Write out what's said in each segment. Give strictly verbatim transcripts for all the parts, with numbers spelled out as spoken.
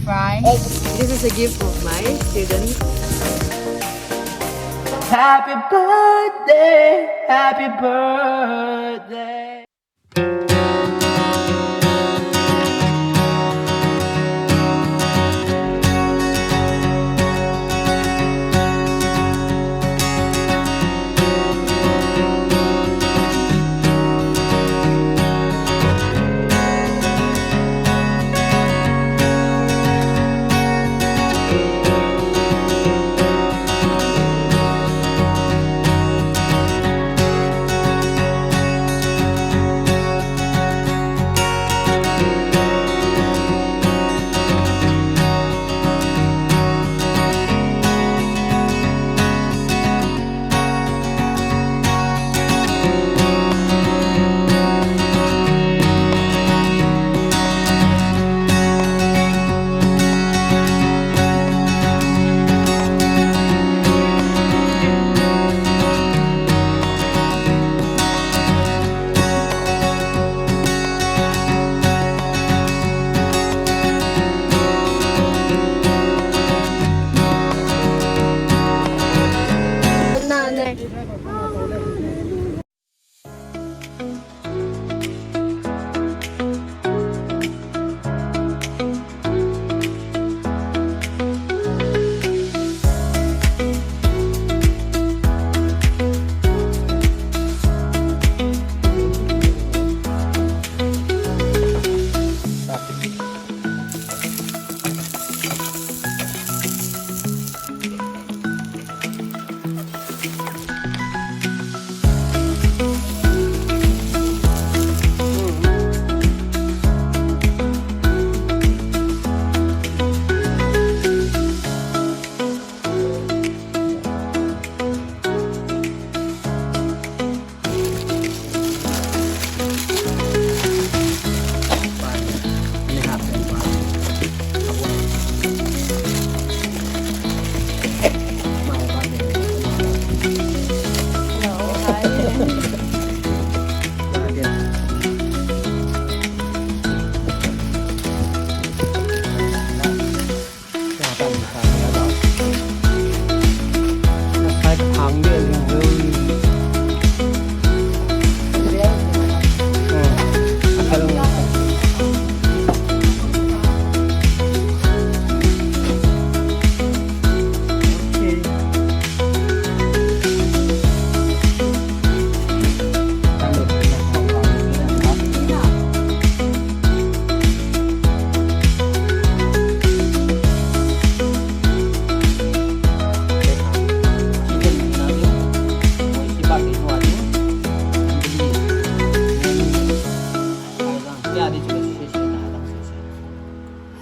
Right. This is a gift of my student. Happy birthday, happy birthday.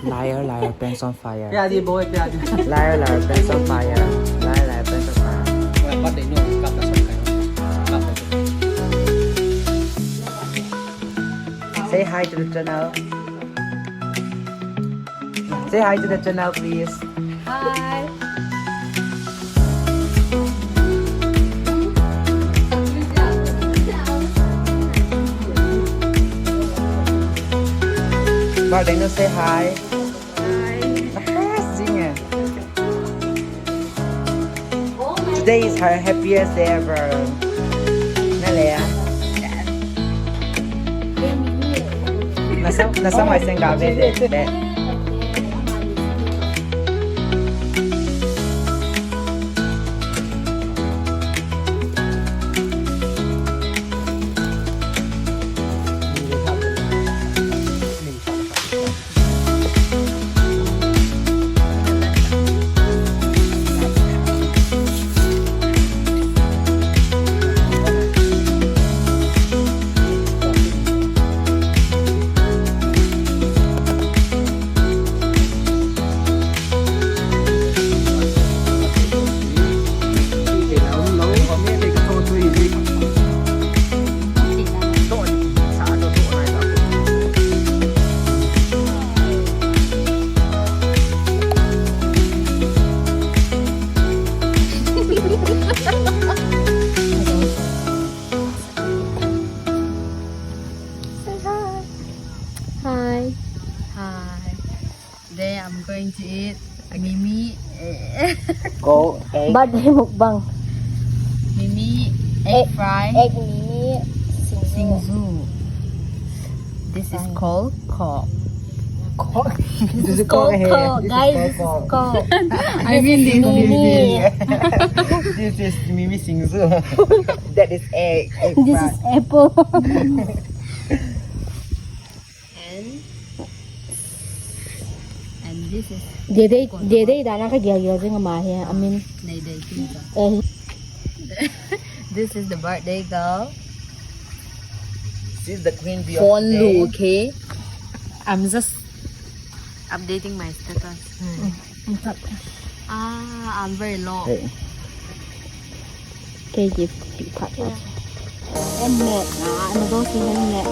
Liar, liar, pants on fire. Liar, liar, pants on fire. Liar, liar, pants on fire. Say hi to the channel. Say hi to the channel, please. Hi. But they don't say hi. Hi. Ah, sing eh. Today is her happiest day ever. Nale ya. Nasa, nasa mai sen ga ve de. Today I'm going to eat mimi, eh, Go, egg. Birthday mukbang. Mimi, egg, egg fry, egg mimi, singzu. Singzu. This is called Coke. Coke. This is called Coke, guys. This is Coke. I mean, this is mimi. This is mimi singzu. That is egg. Egg fry. This is apple. And, and this is Dede, Dede, dana ka gel gel jing ama he. I mean, Nei dei kin ka. Eh. This is the birthday girl. She's the queen bee of Phone day. Lu, okay? I'm just updating my status. Ah, I'm very low. Hey. Kei gift pi phat. Handmade na, ano daw si handmade.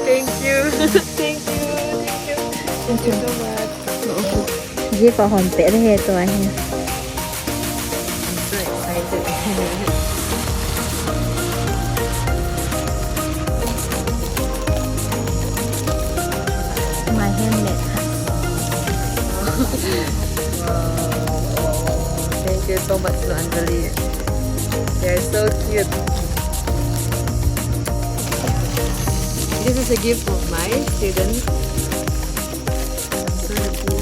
Thank you. Thank you. Thank you. Thank you so much. Gift ahon pe le he to ahi. I'm so excited. My handmade. Wow. Thank you so much, no, Anjali. They're so cute. This is a gift from my student. I'm so happy.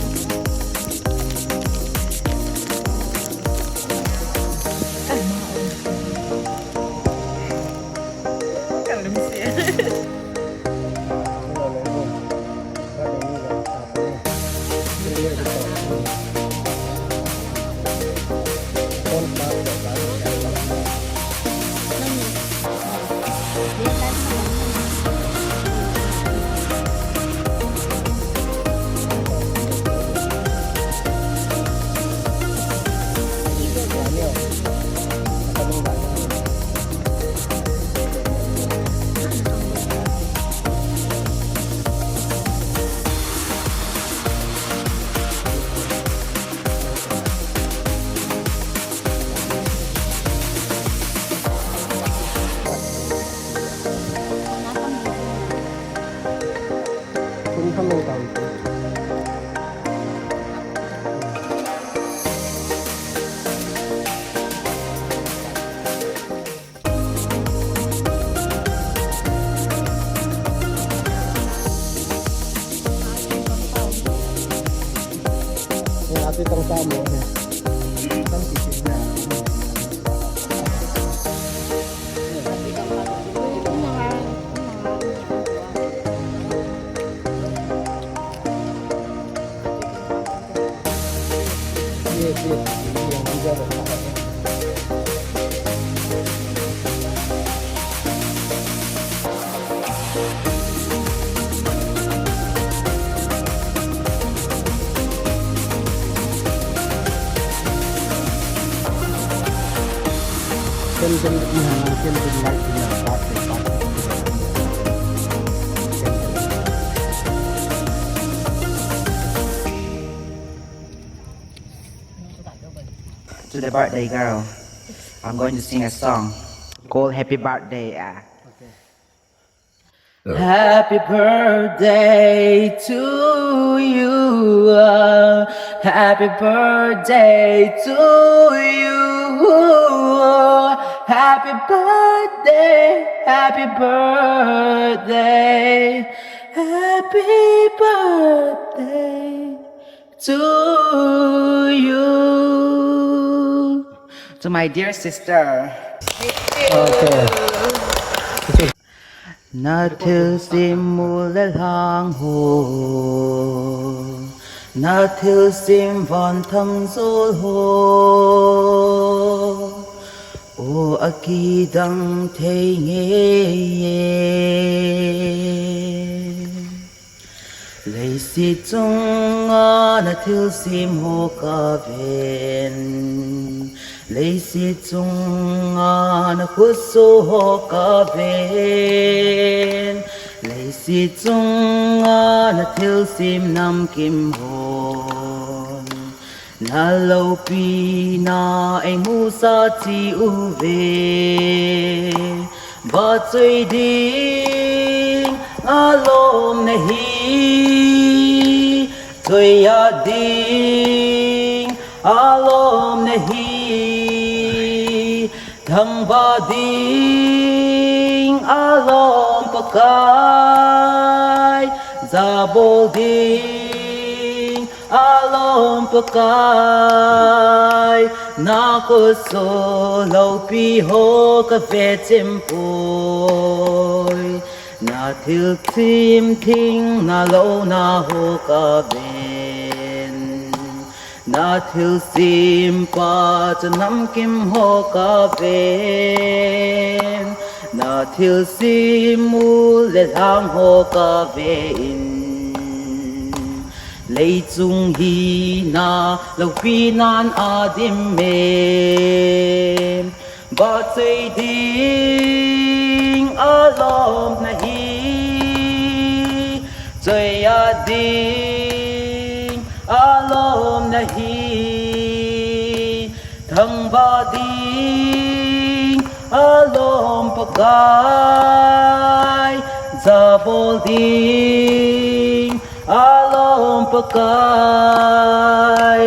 Candle, candle light in the party, party. To the birthday girl, I'm going to sing a song called Happy Birthday. Ah. Okay. Happy birthday to you. Happy birthday to you. Happy birthday, happy birthday, happy birthday to you. To my dear sister. Okay. Na thilsim mu le lhang ho, na thilsim van thang jol ho, o akidang thei ngei e. Leiset chunga na thilsim ho kaven, leiset chunga na khutsoh ho kaven, leiset chunga na thilsim namkim hon, na loupina eimusah cheh uve. Vachoi ding alom nahi, choi a ding alom nahi, thangvah ding alom Pakai, jabol ding alom Pakai, na khutsoh loupi ho kave chimpoi. Na thilsem thing na lou na ho kaven, na thilsem pachat namkim ho kaven, na thilsem mol le lhang ho kaven. Leichung hi na loupi nan adim e. Vachoi ding alom nahi, choi a ding alom nahi, thangvah ding alom Pakai, jabol ding alom Pakai,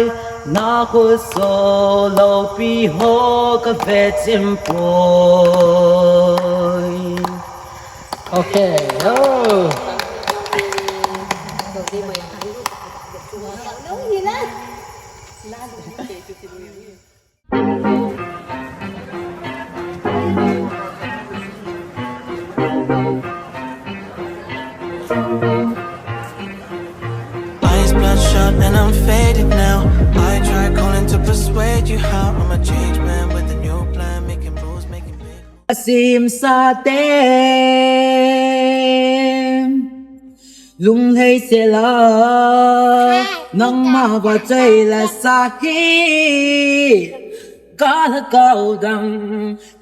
na khutsoh loupi ho kave chimpoi. Okay, oh. Eyes bloodshot and I'm faded now. I try calling to persuade you how I'm a changed man with a new plan, making moves, making big. Asemsa te, lunglhai sela, nangma vachoi la sa hi, ka lhagao dang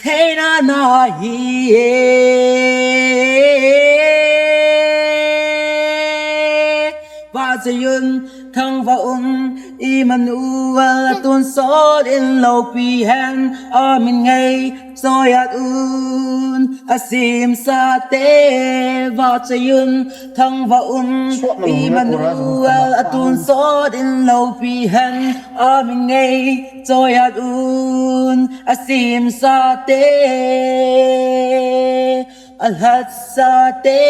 theina nahi e. Vachoi un, thangvah un, Emmanuel atonsot in loupi hen, amin ngei choi-at un. Asemsa te, vachoi un, thangvah un, Emmanuel atonsot in loupi hen, amin ngei choi-at un. Asemsa te, alhatsa te.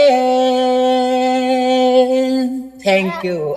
Thank you.